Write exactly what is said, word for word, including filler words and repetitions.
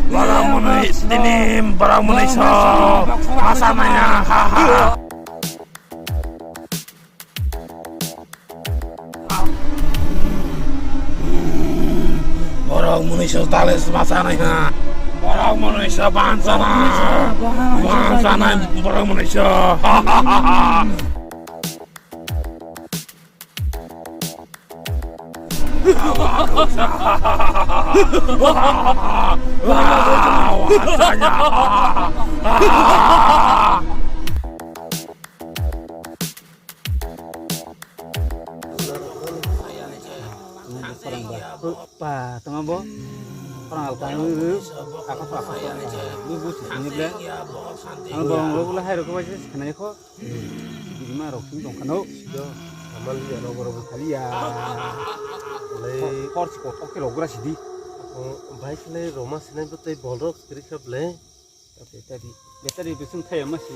Borok mwnwi tini borok mwnwi so masa naiya, ha ha. Borok mwnwi so tale masa naiya. Borok mwnwi so bansa na. Bansa nai borok mwnwi so. Ha ha ha ha. Pa, tama bo. Khorang alka, ui, ui, ui. Ako, ako, ako, ako. Bui, bui, sini ble. Ang borong rok ule hai rok bai se sanai kho. Bini ma rok sing tong khano. Sido, amal ya rok rok khali ya. Le. Khor, khor si kotok ke rok gra sidi. Bai khle roma sinai bo tei bol rok skri khap le. Battery, battery bising thaya ma si.